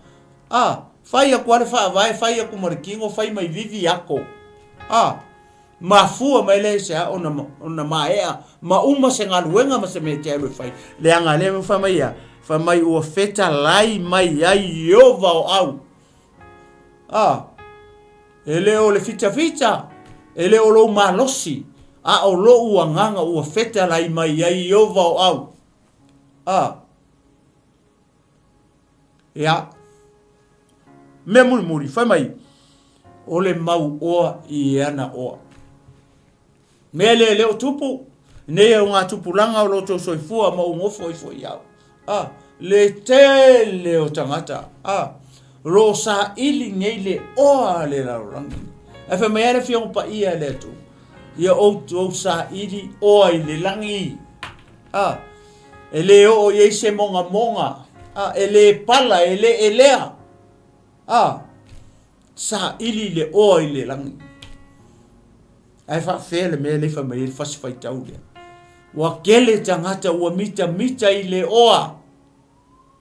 Speaker 1: a, fai atu lava le faavae, fai atu ma le tino, fai mai vivi ako, a, mafua mai lea i se a ona, ona maea ma uma se galuega ma se mea e te alu e fai. Leaga lea fai mai ia, fai mai ua fetalai mai ai Ieova o au. A, e le o le fitafita, e le o lou malosi, a o lou agaga ua fetalai mai ai Ieova o au. A. Ia. Mea mulimuli, fai mai, o le mau oa i ana oa. Mea lea e le o tupu, nei e o ngā tupulaga o lo tou soifua ma ou nofo ifo i au. A, le tele o tagata, a, o lo o saili nei le oa a le lalolagi. Ae fai mai a le Afioga Paia e le Atua, ia outou saili oa i le lagi. A, e le oo i ai se mogamoga, a, e le pala, e le elea, a, saili le oa i le lagi. Ae faafefea le mea lea i fai mai ai le fasi faitau lea? Ua kele tagata ua mitamita i le oa,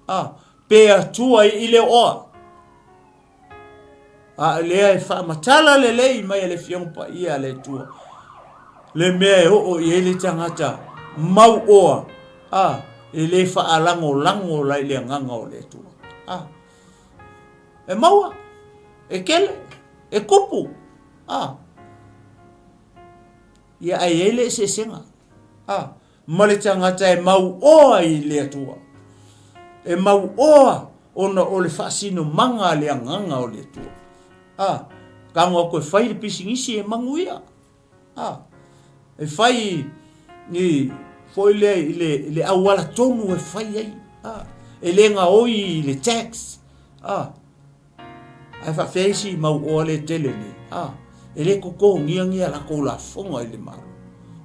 Speaker 1: a, pe atua i le oa. A o lea e faamatala lelei mai e le Afioga Paia a le Atua le mea e oo i ai le tagata mau oa, a, e le faalagolago la i le agaga o le Atua. A, e maua, e kele, e kupu, a, ia ae i ai le eseesega. A, ma le tagata e mauoa i le Atua, e mauoa ona o le faasinomaga a le agaga o le Atua. A, tago atu e fai le pisinisi e manuia. A, e fai i foi lea i le, i le auala tonu e fai ai. A, e le gaoi i le tax. A, Ae faafefea isi mau oa le tele nei? A, e le totogia ni a latou lafoga i le Malo.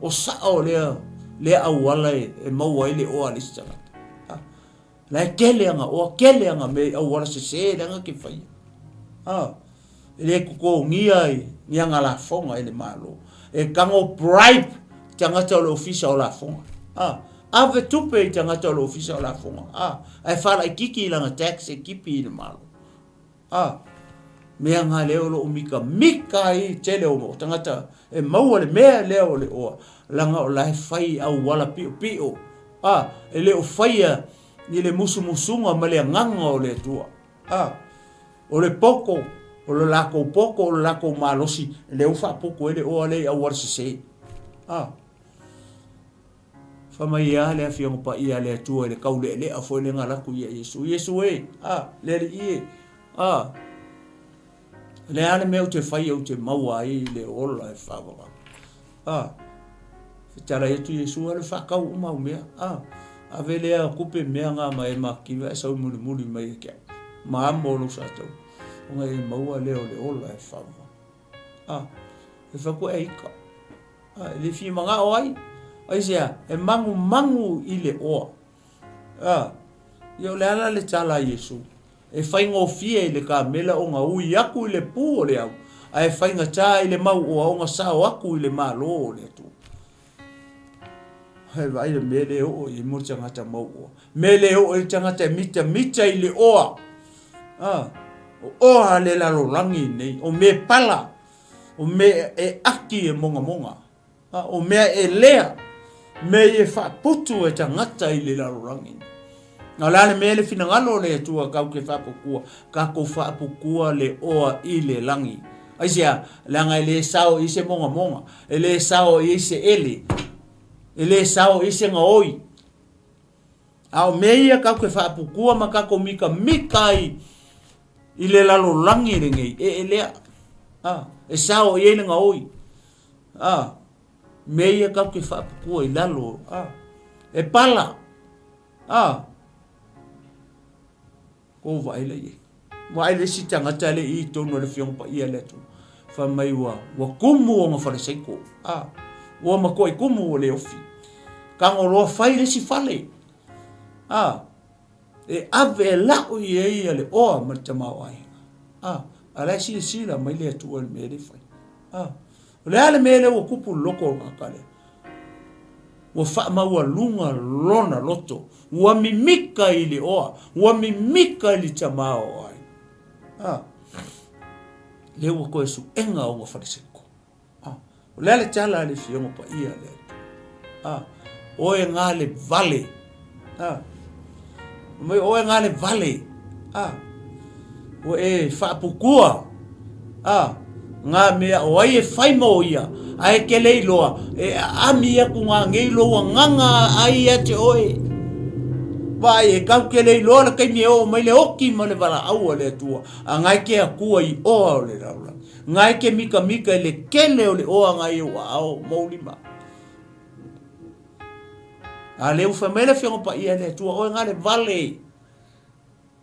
Speaker 1: O sao lea, lea auala e, e maua ai le oa a le isi tagata. A, la e tele ana oa, tele ana mea i auala sese leaga ke faia. A, e le totogia i ni aga lafoga e le Malo. E tago bribe tagata o le Ofisa o Lafoga. A, ave tupe i tagata o le Ofisa o Lafoga. A, ae faalaititi i lana tax e tipi i le Malo. A, mea nga lea o lo o mikamika ai tele o tagata e maua le mea lea o le oa, laga o la e fai auala piopio. A, e le o faia i le musumusuga ma le agaga o le Atua. A, o le poto, o le latou poto, o le latou malosi, lea ua faaputu ai le oa lea i auala sese. A, fai mai lava le Afioga Paia a le Atua i le taulealea foi lea na alu atu ia Iesu. Iesu e, a, le Alii e, a, o le a le mea ou te faia ou te maua ai le ola e faavavau. A, fetalai atu Iesu, alu e faatau uma au mea. A, ave lea tupe mea nga ma e makiva e sau mulimuli mai ia te au. Ma amo lou satou, ona e maua lea o le ola e faavavau. A, e fai atu e ika. A, e le fia manao ai. Aisea, e magumagu i le oa. A, ia o le ala le tala a Iesu. E faigofie i le kamela ona ui aku i le pū o le au, a e faigata i le mau oa ona sao aku i le Malo o le Atua. E vaai le mea le oo i ai mo le tagata mau oa. Mea le oo i le tagata e mitamita i le oa. A, o oa le lalolagi nei, o mea pala, o mea e aki e mogamoga. A o mea e lea, mea ia e faaputu e tagata i le lalolagi. A o le a le mea le finagalo o le Atua kau ke faapukua? Kakou faapukua le oa i le lagi. Aisea? Leaga e le sao i se mogamoga, e le sao i se ele, e le sao i se gaoi. A o mea ia kau ke faapukua ma kakou mikamika ai i le lalolagi lenei, e elea. A, e sao i ai le gaoi. A, mea ia kau ke faapukua i lalo, a, e pala, a, kou vaai la i ai. Vaai le isi tagata le i tonu o le Afioga Paia le Atua. Fai mai ua, ua kumu ona fale seiko. A, ua matuai kumu ua le ofi. Tago loa fai le isi fale. A, e ave e lau i ai ia le oa ma le tamaoaiga. A, a la e silasila mai le Atua i le mea le fai. A, o le a le mea lea ua tupu i le loto o le tagata lea? Ua faamaualuga lona loto, ua mimika i le oa, ua mimika i le tamaoaiga. A, lea ua toe suega ona faleseko. A, o le a le tala a le Afioga Paia a le Atua? A, oe ngā le vale. A, mai oe ngā le vale. A, ua e faapukua. A, ngā mea o ai e whai mō ia, a e ke lei loa, e aami aku ngā ngei lou agaga ai ia te oe. Vaai, e kau ke lei loa le kaimi e oo mai le oki ma le valaau a le Atua, a ngai ke Atua i oa o le lalolagi. Ngai ke mikamika i le kele o le oa ngai e ua ao mou lima. A le uwha mai le Afioga Paia le Atua, oe ngā le vale.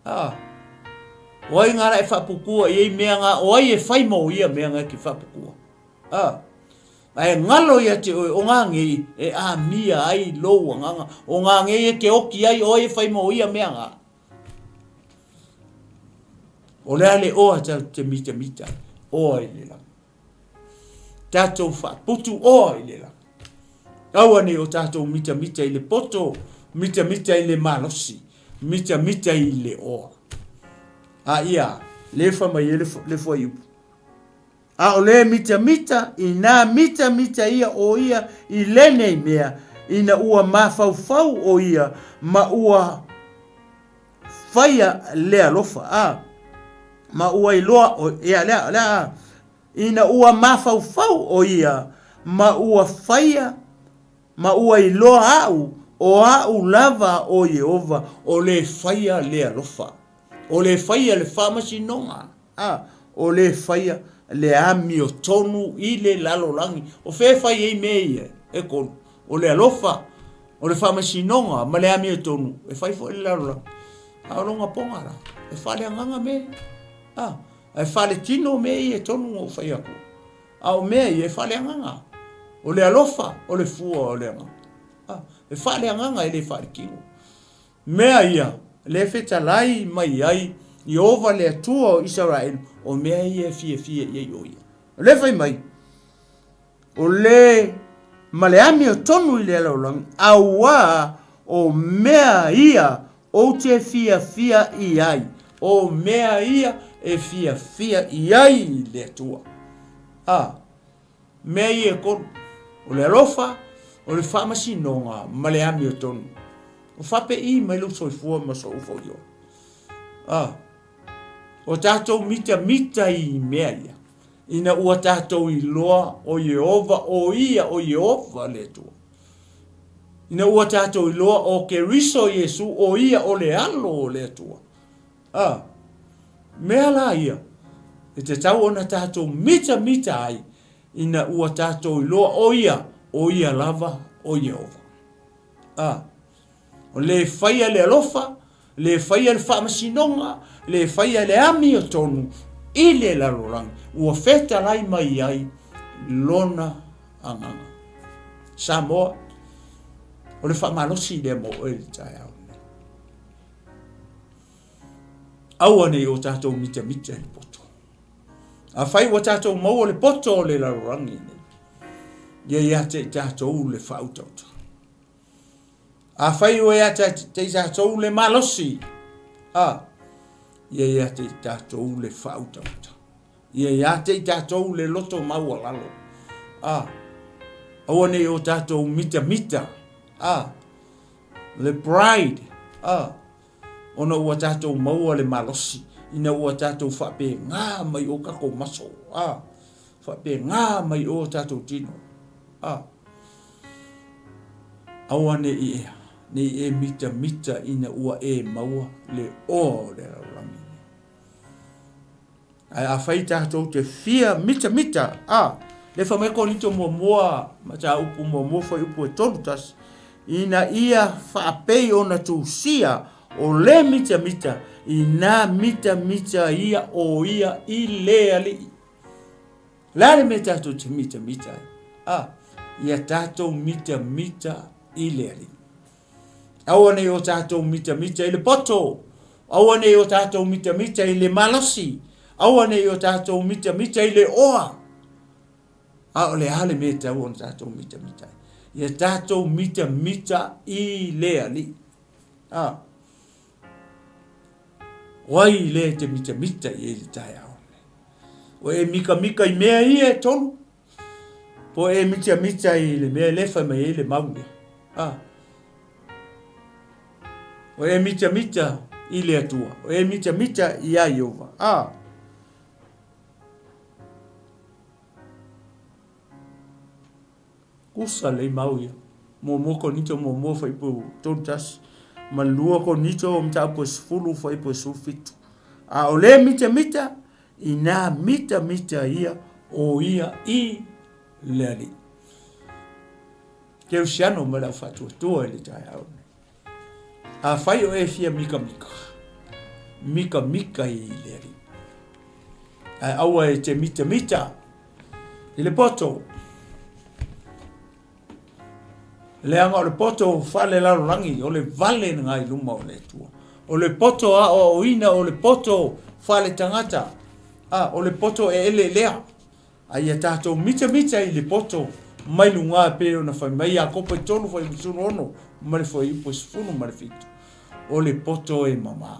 Speaker 1: A, o ai ngā la e whapukua i ei mea ngā, o ai e whai mō ia mea ngā ki whapukua. A, a e ngalo ia te oe, o ngā ngei e āmia ai lou anganga, o ngā ngei e ke oki ai, o ai e whai mō ia mea ngā. O le a le oa tātou te mitamita, oa i le lagi. Tātou whaaputu oa i le lagi. Aua nei o tātou mitamita i le poto, mitamita i le malosi, mitamita i le oa. A ia, le wha mai e le, le fuaiupu. A o le mitamita, inā mitamita ia o ia i lenei mea, ina ua mafaufau o ia ma ua faia le alofa, a, ma ua iloa o ia, lea, lea, ina ua mafaufau o ia ma ua faia ma ua iloa aʻu, o aʻu lava o Ieova, o le faia le alofa, o le faia le faamasinoga. A, o le faia le amiotonu i le lalolagi. O fea e fai ai mea ia e kolu? O le alofa, o le faamasinoga ma le amiotonu e fai foi i le lalolagi. A o lona poga la, e faaleagaga mea ia. A, e faaletino mea ia e tonu na ou fai atu. A o mea ia e faaleagaga. O le alofa, o le fua o le agaga. A, e faaleagaga e le faaletino. Mea ia, le fetalai mai ai. Ieova le Atua o Isaraelu, o mea ia e fiafia i ai o ia. O lea fai mai, o le ma le amiotonu i le lalolagi, auā o mea ia ou te fiafia i ai, o mea ia e fiafia i ai le Atua. A, mea ia e kolu, o le alofa, o le faamasinoga ma le amiotonu. O faapei mai lou soifua ma sou foi ola. A, o tatou mitamita i mea ia, ina ua tatou iloa o Ieova, o ia o Ieova le Atua. Ina ua tatou iloa o Keriso Iesu, o ia o le Alo o le Atua. A, mea la ia, e tatau ona tatou mitamita ai, ina ua tatou iloa o ia, o ia lava o Ieova. A, o le faia le alofa, le faia le faamasinoga, le faia le amiotonu i le lalolagi, ua fetalai mai ai lona agaga. Samoa, o le faamalosi lea mo oe i le taeao lenei. Aua ne i o tatou mitamita i le poto. Afai ua tatou maua le poto o le lalolagi nei, ia ia te i tatou le faautauta. Afai ua ia te i tatou le malosi, a, ia ia te i tatou le faautauta. Ia ia te i tatou le loto maualalo, a, aua ne i o tatou mitamita, a, le pride, a, ona ua tatou maua le malosi, ina ua tatou faapena mai o tatou maso, a, faapena mai o tatou tino, a. Aua ne i e, ne i e mitamita ina ua e maua le oa o le lalolagi nei. Ae afai tatou te fia mitamita, a, le fai mai Korinito muamua, mataupu muamua fuaiupu e 31, ina ia faapei ona tusia o le mitamita, ina mitamita ia o ia i le Alii. O le a le mea tatou te mitamita ai? A, ia tatou mitamita i le Alii. Aua ne i o tatou mitamita i le poto. Aua ne i o tatou mitamita i le malosi. Aua ne i o tatou mitamita i le oa. A o le a le mea e tatau ona tatou mitamita ai? Ia tatou mitamita i le Alii. A. O ai lea e te mitamita i ai i le taeao lenei? O e mikamika i mea ia e tolu? Po o e mitamita i le mea lea e fai mai ai le mau lea? A. O e mitamita i le Atua. O e mitamita iā Ieova. A. Kusa lelei mau ia. Muamua Korinito muamua fuaiupu 31 ma le lua Korinito mataupu e 10 fuaiupu e 17. A o le mitamita, ina mitamita ia o ia i le Alii. Kerisiano ma le au faatuatua i le taeao lenei. Afai o e fia mikamika, mikamika i le Alii. Ae aua e te mitamita i le poto. Leaga o le poto faalelalolagi, o le vale lena i luma o le Atua. O le poto aoaoina, o le poto faaletagata, a, o le poto e eleelea. A ia tatou mitamita i le poto mai luga e pei ona fai mai Iakopo e 3 fuaiupu 16 ma le fuaiupu 17. O le poto e mamā.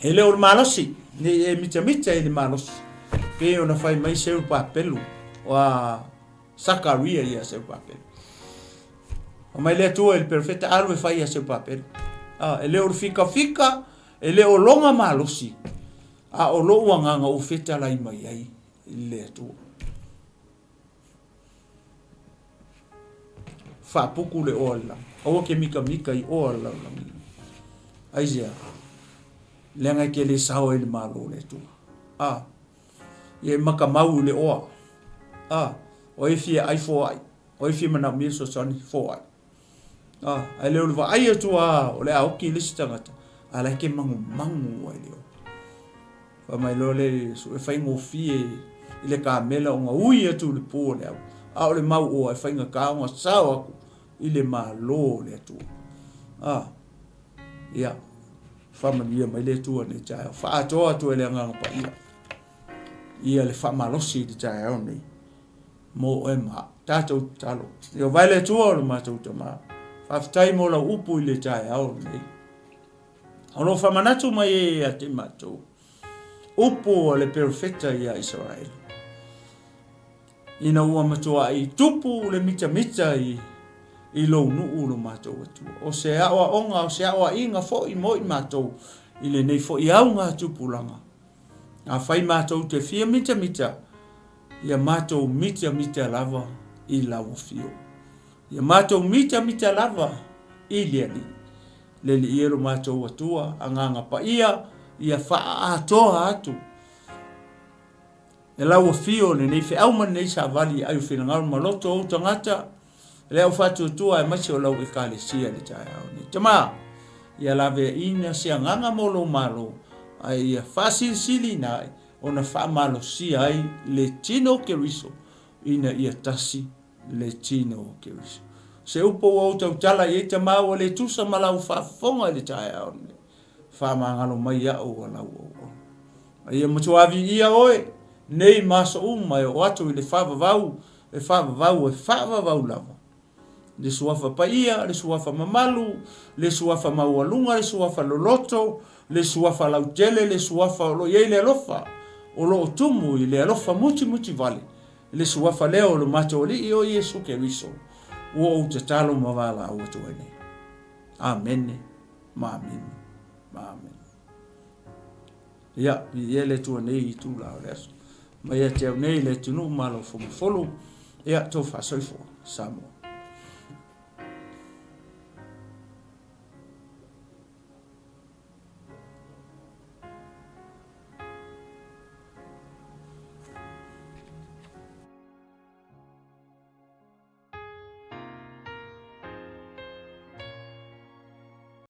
Speaker 1: E le o le malosi, ne i e mitamita i le malosi, pei ona fai mai Serubabelu, a Sakaria ia Serubabelu. Fai mai le Atua i le perofeta, alu e fai ia Serubabelu. A, e le o le fikafika, e le o lona malosi, a o lou agaga ua fetalai mai ai le Atua. Faapuku le oa le lagi. Aua ke mikamika i oa le lalolagi. Aisea? Leaga e ke le sao ai le Malo o le Atua. A, ia e makamau i le oa. A, o ai e fia ai foai. O ai e fia manaomia fesoasoani foai. A, ae le o le vaai atu lava o le a oki le isi tagata, a la e ke magumagu ai le oa. Fai mai loa le Iesu, e faigofie i le kamela ona ui atu i le pu o le au, a o le mau oa e faigata ona sao atu i le Malo o le Atua. A, ia, Faamanuia mai le Atua i lenei taeao. Faaatoa atu e le Agaga Paia ia le faamalosi i le taeao nei mo oe ma au. Tatou tatalo. Ieova e le Atua o le matou Tama, faafetai mo lau upu i le taeao lenei. O lo o faamanatu mai ai ia te matou upu a le perofeta ia Isaraelu. Ina ua matuai tupu le mitamita i, i lou nuu lo matou Atua. O se aoaoga, o se aoaiga foi mo i matou i lenei foi auga tupulaga. Afai matou te fia mitamita, ia matou mitamita lava i lau afio. Ia matou mitamita lava i le Alii. Le Alii e lo matou Atua, Agaga Paia, ia faaatoa atu E lau afio lenei feau ma lenei savali ai o finagalo ma loto o ou tagata, le au faatuatua aemaise o lau Ekalesia i le taeao nei. Tama, ia laveaiina se agaga mo lou Malo, ae ia faasilisiliina ai ona faamalosia ai le tino o Keriso ina ia tasi le tino o Keriso. Se upu ua ou tautala i ai tama ua le tusa ma lau faafofoga i le taeao nei. Faamagalo mai au a lau auauna. A ia matua viia oe, nei ma aso uma e oo atu i le faavavau, e faavavau e faavavau lava. Le suafa paia, le suafa mamalu, le suafa maualuga, le suafa loloto, le suafa lautele, le suafa o lo o i ai le alofa, o lo o tumu i le alofa mutimuti vale, le suafa lea o lo matou Alii o Iesu Keriso, ua ou tatalo ma valaau atu ai nei. Amene ma amene ma amene. Ia, viia le Atua nei i itula o le aso. Mai ia te au nei le atunuu ma lau fomafolu. Ia, tou faasoifua, Samoa.